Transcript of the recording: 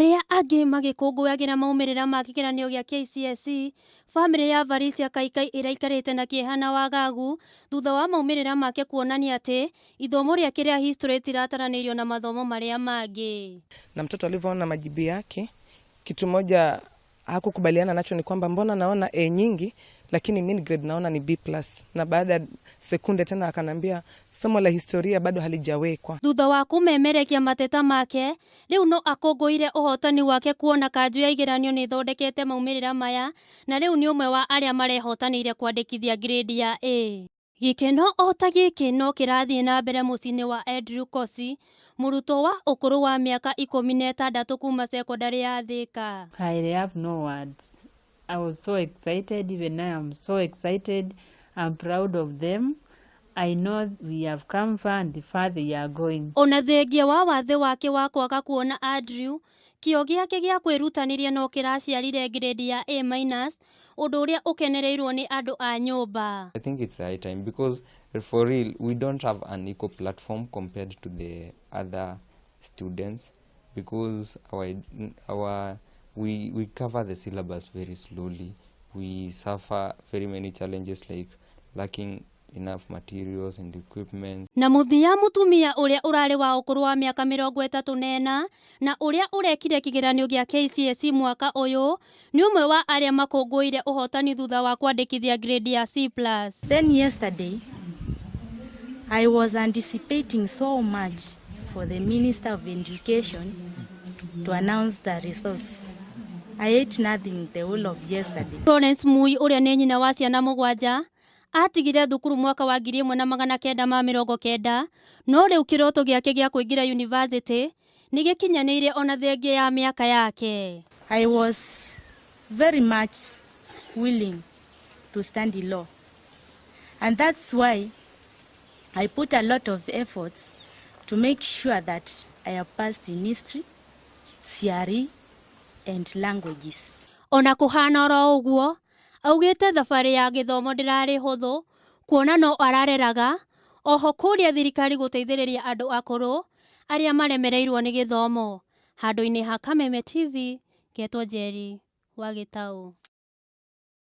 Arĩa angĩ magĩkũngũyagĩra maumĩrĩra ma kĩgeranio gĩa KCSE, bamĩrĩ ya Varisia Kaikai ĩraikarĩte na kĩeha na wagagu thutha wa maumĩrĩra make kuonania atĩ ithomo rĩake rĩa history rĩtirataranĩirio na mathomo marĩa mangĩ. Na mtoto alivyoona majibu yake, kitu moja hakukubaliana nacho ni kwamba mbona naona A nyingi lakini mean grade naona ni B+. Na baada ya sekunde tena akanambia somo la historia bado halijawekwa. Thutha wa kũmemerekia mateta make, rĩu no akũngũĩre ũhotani wake kuona kanjũ ya igeranio nĩ ĩthondekete maumĩrĩra maya na rĩu nĩ ũmwe wa arĩa marehotanĩire kwandĩkithia grade ya A. Gĩkeno o ta gĩkĩ no kĩrathiĩ na mbere mũciĩ-inĩ wa Andrew Kosi, mũrutwo wa ũkũrũ wa mĩaka 16 kuma cekondarĩ ya Thika. I have no words. I was so excited, even now I'm so excited. I'm proud of them. I know we have come far and far they are going. Ona thengia wa wathe wake wa kwaga kuona Andrew, kĩo gĩake gĩa kwĩrutanĩria no kĩraciarire grade ya A minus, ũndũ ũrĩa ũkenereirwo nĩ andũ a nyũmba. I think it's high time because for real we don't have an equal platform compared to the other students because our we cover the syllabus very slowly. We suffer very many challenges like lacking enough materials and equipment. Na mũthia mũtumia ũrĩa ũrarĩ wa ũkũrũ wa mĩaka 34 na ũrĩa ũrekire kĩgeranio gĩa KCSE mwaka ũyũ nĩ ũmwe wa arĩa makũngũĩire ũhotani thutha wa kwandĩkithia grade ya C+. Then yesterday, I was anticipating so much for the Minister of Education to announce the results. I ate nothing the whole of yesterday. Florence Mui ũrĩa nĩ nyina wa ciana mũgwanja atigire thukuru mwaka wa 1990 no rĩu kĩroto gĩake gĩa kũingĩra university nĩ gĩkinyanĩire ona thengia ya mĩaka yake. I was very much willing to study law. And that's why I put a lot of efforts to make sure that I have passed in history, CRE, and languages. Ona kũhana oro ũguo, augĩte thabarĩ ya gĩthomo ndĩrarĩ hũthũ kuona no arareraga oho kũria thirikari gũteithĩrĩria andũ akũrũ arĩa maremereirwo nĩ gĩthomo. Handũ-inĩ ha Kameme TV, ngetwo Njeri wa Gĩtaũ.